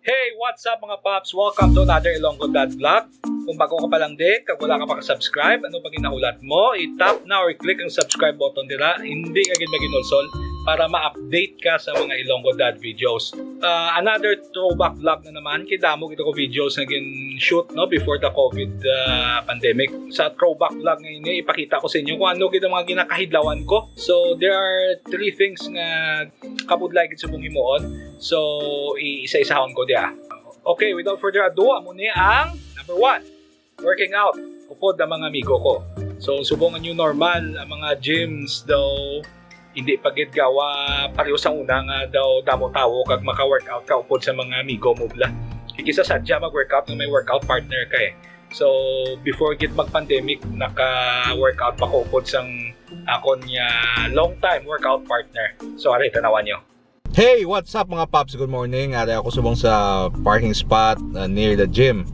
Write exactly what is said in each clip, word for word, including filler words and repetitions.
Hey, what's up, mga paps? Welcome to another Ilonggo Dad Vlog. Kung bago ka pa lang di, kag wala ka pa ka-subscribe, ano pa ginahulat mo? I-tap na or click ang subscribe button dira. Hindi ka gid maginulsol para ma-update ka sa mga Ilonggo Dad videos. Ah, another throwback vlog na naman. Kay damo gid ako videos nga gin-shoot, no, before the COVID, ah, pandemic. Sa throwback vlog nga ini, ipakita ko sa inyo kung ano gid ang mga ginakahidlawan ko. So, there are three things nga kabudlay gid subong himuon. So, i-isa-isahon ko diha. Okay, without further ado, amo ni ang number one, working out upod ang mga amigo ko. So, subong ang new normal, ang mga gyms daw hindi pa gid gawa pareho sa una nga daw damo tawo kag maka-workout ka upod sa mga amigo mo bla. Kay kis-a sadya mag-workout nga may workout partner ka eh. So, before gid mag-pandemic, naka-workout pa ko upod sang akon nga long time workout partner. So, ari, tanawan nyo. Hey, what's up, mga paps? Good morning. Ari ako subong sa parking spot, uh, near the gym.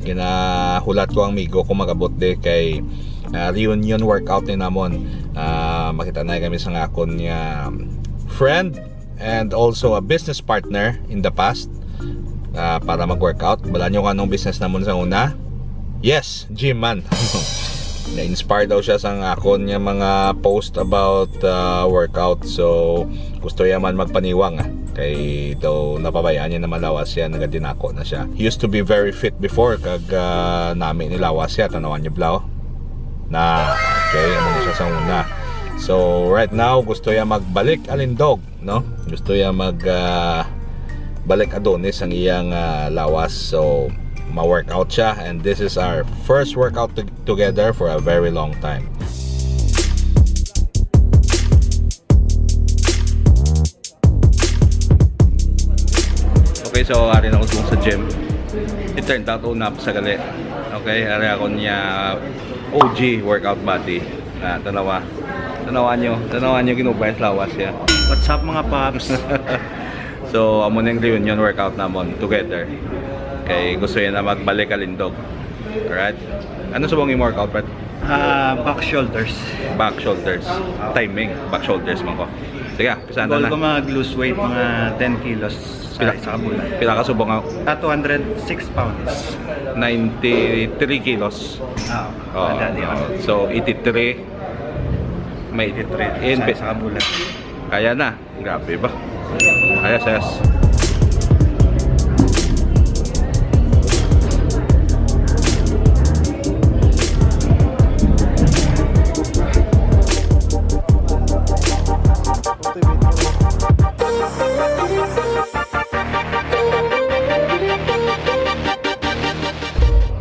Ginahulat ko ang amigo ko mag-abot di kay, uh, reunion workout ni namon. Uh, makita na kami sa akon nga friend and also a business partner in the past, uh, para mag-workout. Bala nyo kung anong business namon sa una? Yes, gym man. Na-inspire daw siya sang akon nga mga post about, uh, workout. So, gusto niya man magpaniwang, ah. Kay daw napabayaan niya na malawas siya, nagadinako na siya. He used to be very fit before, kag, uh, nami ni lawas siya. Tanawan niyo, blaw. Na, okay, amo na siya sa una. So, right now, gusto niya magbalik alindog, no? Gusto niya mag, ah, balik adonis ang iyang, ah, lawas. So, ma-workout siya. And this is our first workout to- together for a very long time. Okay, so ari na ko sa gym. It turned out, una pa sa gali. Okay, ari ako niya O G workout buddy. Ah, tanawa. Tanawa nyo. Tanawa nyo, ginubay sa lawas siya. What's up, mga paps? So, amo ning reunion workout namon together. Kay gusto niya na magbalik alindog. Alright? Ano subong imong workout, Brad? Ah, back shoulders. Back shoulders. Timing, back shoulders man ko. Sige, pisahan Goal na. Ko mag-lose weight, mga ten kilos sa Pila, isa ka bulan. Pila ka subong nga? Sa two hundred six pounds. Ninety-three kilos. Ah, Oo, wala, di ba? Oo. So, eighty-three. May eighty-three in sa isa ka bulan. Kaya na. Grabe ba? Ayos, ayos.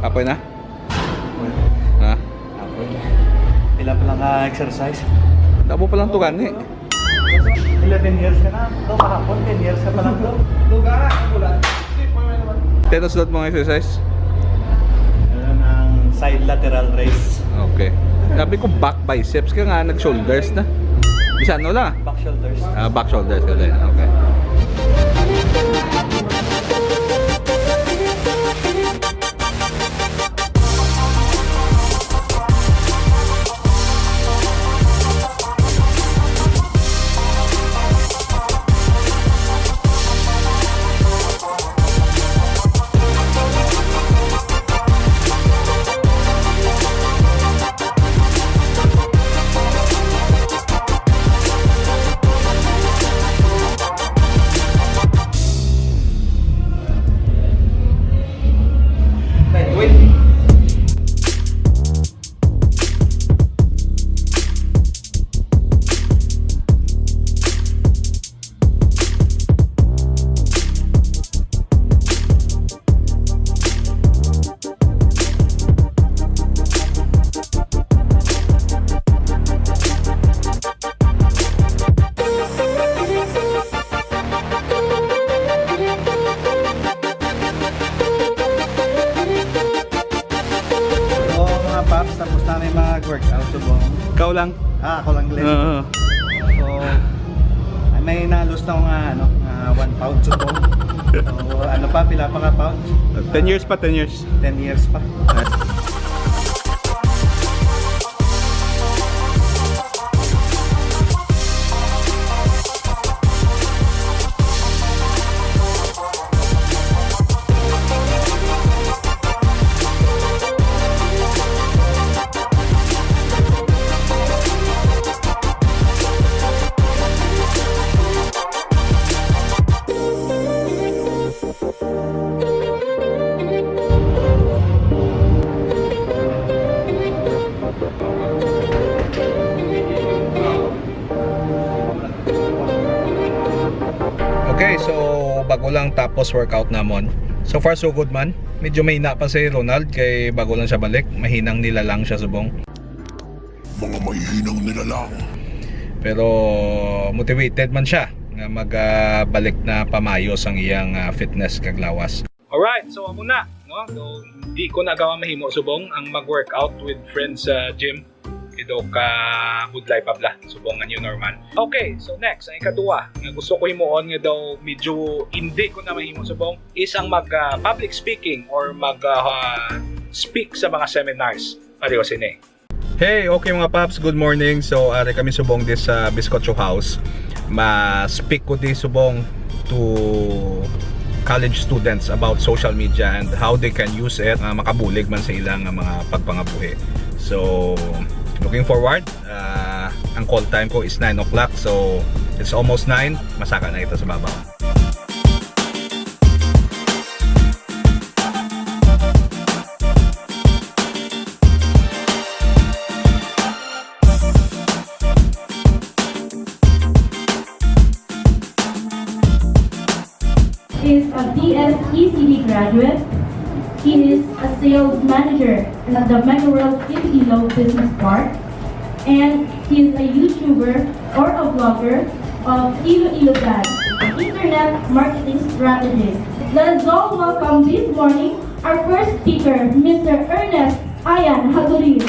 Kapoy na? Ha? Kapoy na. Pila pa lang ka exercise? Damo pa lang to gani. Eleven years ka na. Ito kahapon, ten years ka pa lang to. Ten na slot mo nga exercise? Meron ang side lateral raise. Okay. Sabi ko back biceps ka nga, nag-shoulders na. Bisan wala. Back shoulders. Ah, back shoulders ka din. Okay. So, mga paps, tapos na may mag-workout subong. Ikaw lang? Ah, ako lang, Glenn. Oo. So, ay, may na-lose na ako nga, ano, nga one pound subong. So, ano pa, pila pa ka pounds? Ten years pa, ten years. Ten years pa. Tapos workout namon. So far, so good man. Medyo mahina pa si Ronald kay bago lang siya balik. Mahinang nilalang siya subong. Mga mahihinang nilalang. Pero motivated man siya nga magbalik na pamayo sang iyang, ah, fitness kag lawas. Alright, so amo na, no? So, hindi ko na gawa mahimo subong ang mag-workout with friends sa gym. Kay daw ka budlay pa bala subong nga new normal. Okay, so next, ang ikaduha nga gusto ko himuon nga daw medyo hindi ko na mahimo subong is ang mag, ah, public speaking or mag, ah, speak sa mga seminars. Pareho sini. Hey, okay mga paps, good morning. So, ari kami subong this sa Biscocho House. Ma-speak ko di subong to college students about social media and how they can use it, ah, makabulig man sa ilang, ah, mga pagpangabuhi. So, looking forward. Ah, ang call time ko is nine o'clock. So, it's almost nine. Masaka na kita sa babaw. Is a B S E C D graduate. He is a sales manager at the Mega World Iloilo Business Park. And he is a YouTuber or a vlogger of Iloilo Vlogs, internet marketing strategist. Let us all welcome this morning our first speaker, Mister Ernest Ayan Hagurin.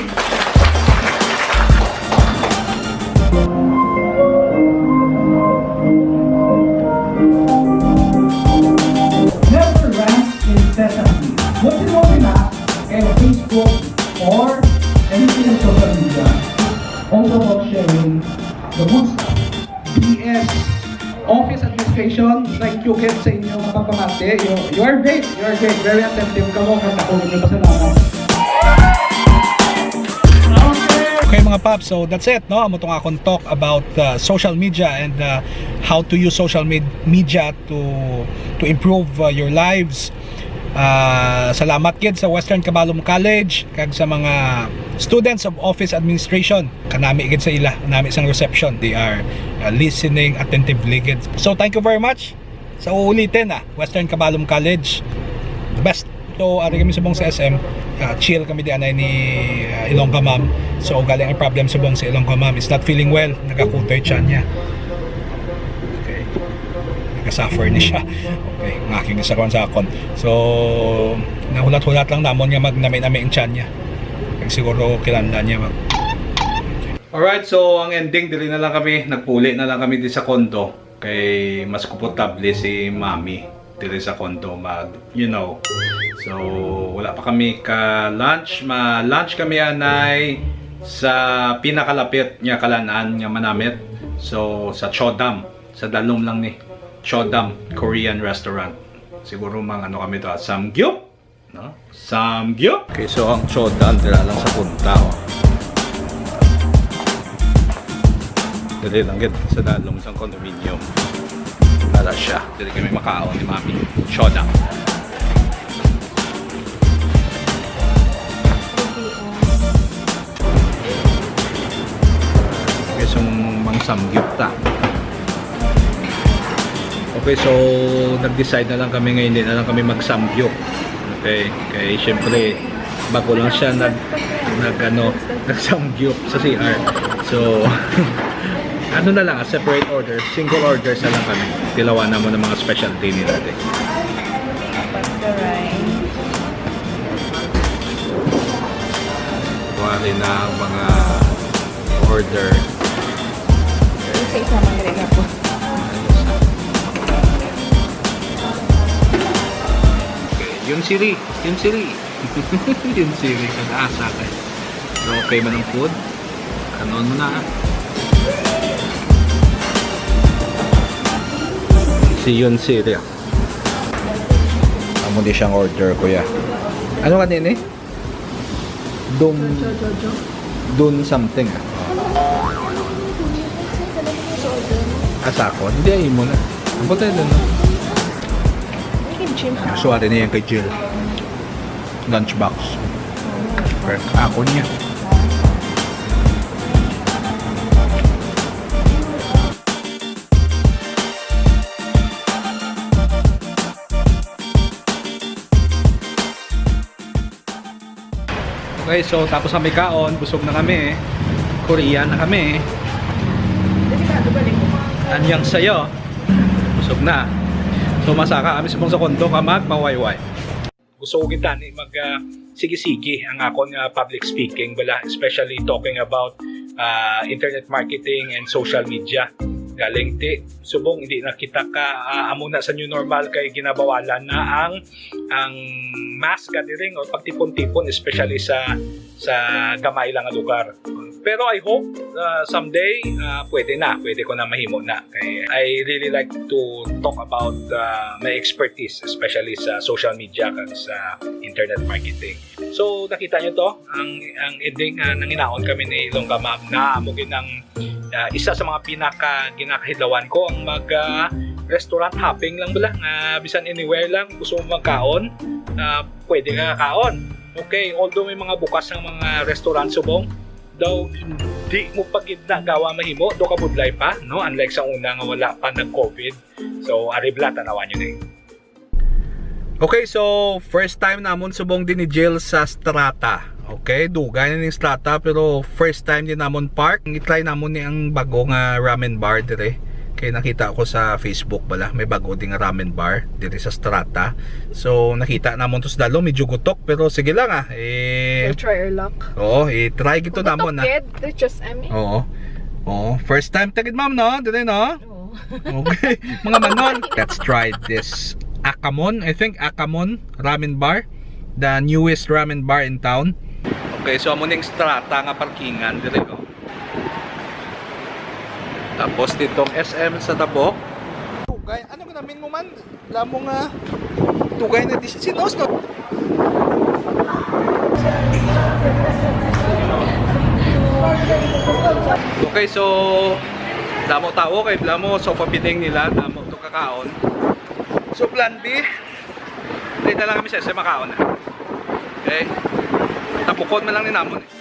Never rant in Sesame. What you know nila kay Facebook or anything on social media? It's also about sharing the good stuff. B S Office Administration, thank you gid sa inyo nga pagpamati. You, you are great. You are great. Very attentive kamo. Kag ako ninyo pasalamat. Okay, mga paps, so that's it, no? Amo tong akong talk about, uh, social media and, uh, how to use social med-, media to to improve, uh, your lives. Ah, salamat gid sa Western Cabalom College kag sa mga students of office administration. Kanami gid sa ila, nami sang reception. They are, uh, listening attentively gid. So, thank you very much. Sa uulitin, ah, Western Cabalom College, the best. So, ari kami subong sa S M. Ah, chill kami di anay ni, ah, Ilongga Ma'am. So, galing ang problem subong sa Ilongga Ma'am is not feeling well. Nagakutoy tiyan niya. Okay. Nagasuffer ni siya. Okay, ang aking sakon-sakon. So, nahulat-hulat lang namon nga magnami-nami ang tiyan niya. Kag siguro kinahanglan niya mag- Alright, so ang ending, diri na lang kami, nagpuli na lang kami di sa condo. Kay mas komportable si Mami diri sa condo mag, you know. So, wala pa kami ka lunch. Ma-lunch kami anay sa pinakalapit nga kalan-an nga manamit. So, sa Chodam, sa dalom lang ni Chodam Korean Restaurant. Siguro mang ano kami to, ah, samgyup, no? Samgyup. Okay, so ang Chodam dira lang sa punta, oh. Diri lang gid sa dalom sang condominium. Para siya, diri kami makaon ni Mami. Chodam. Okay, so mang-, mang samgyup ta. Okay, so nag-decide na lang kami nga hindi na lang kami mag-samgyup. Okay, kay siyempre bago lang siya nag, nag ano, nag-samgyup sa C R. So ano na lang, a separate order, single orders na lang kami. Tilawan namon ang mga specialty nila di. Pagkaray. Kuha rin na ang mga order. Sa isa man rin ako. Okay, yun siri, yun siri. Yun siri, nag-asa ka. So, okay man ang food? Kanon mo na, ah. Si Yun Siri, ah. Amo di siyang order, kuya. Ano ka nini? Dum... Jojo, Jojo. Dun something, ah. Asa ako? Hindi, ay mo na. Ang puti dun, no? Hindi, Jim. Suwari niya yung kay Jill. Lunchbox. Pero ako niya. Okay, so tapos na kami kaon, busog na kami. Korean na kami. Anyang sayo. Busog na. So masaka kami subong sa kondo ka magpawayway. Gusto ko gid tani mag ah, sige-sige ang akon nga public speaking bala, especially talking about ah, internet marketing and social media. Galing ti subong hindi na kita ka ah, amo na sa new normal kay ginabawalan na ang ang mass gathering or pagtipon-tipon, especially sa sa gamay lang nga lugar. Pero I hope uh, someday uh, pwede na, pwede ko na mahimo na. Kay I really like to talk about uh, my expertise, especially sa social media kag sa internet marketing. So nakita niyo to, ang ang ending uh, nanginaon kami ni Longga Ma'am na amo gid ang uh, isa sa mga pinaka ginakahidlawan ko ang mag uh, restaurant hopping lang bala nga bisan anywhere lang gusto mo magkaon uh, pwede ka kaon. Okay, although may mga bukas ang mga restaurant subong, daw hindi mo pa gid na gawa mahimo, do ka budlay pa, no? Unlike sa una nga wala pa nag-covid. So, ari bala, tanawan nyo na eh. Okay, so first time namon subong din ni Jill sa Strata. Okay, dugay na ning Strata pero first time din namon park. I-try namon ni ang bago nga ramen bar dire. Kay nakita ko sa Facebook bala, may bago ding ramen bar diri sa Strata. So nakita namon to sa dalo, medyo gutok pero sige lang ah. Eh, We'll try our luck. Oo, i-try gito namon na. Kid, they just, I mean, Oo. Oo, first time ta gid ma'am no, dire no? Oo. Okay, mga manol. Let's try this Akamon. I think Akamon Ramen Bar, the newest ramen bar in town. Okay, so amo ning Strata nga parkingan dire, oh. Tapos ditong S M sa tabok. Dugay, ano ka namin mo man? Lamo nga dugay na di sinos no. Okay, so damo tao kay damo so papiling nila, damo to kakaon. So plan B, dito lang kami sa S M makaon na. Okay? Tapukon man lang ni namon eh.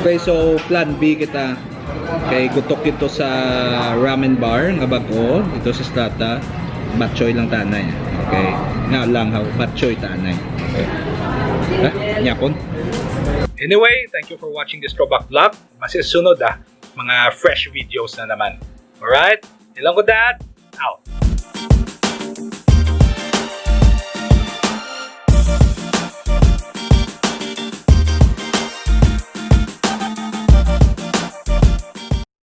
Okay, so plan B kita. Kay gutok ito sa ramen bar nga bag-o dito sa Strata. Batchoy lang tanay. Okay. Nga lang ha, batchoy tanay. Okay. Ha? Nyapon. Anyway, thank you for watching this throwback vlog. Masisunod ah, mga fresh videos na naman. Alright? Ilang ko that. Out.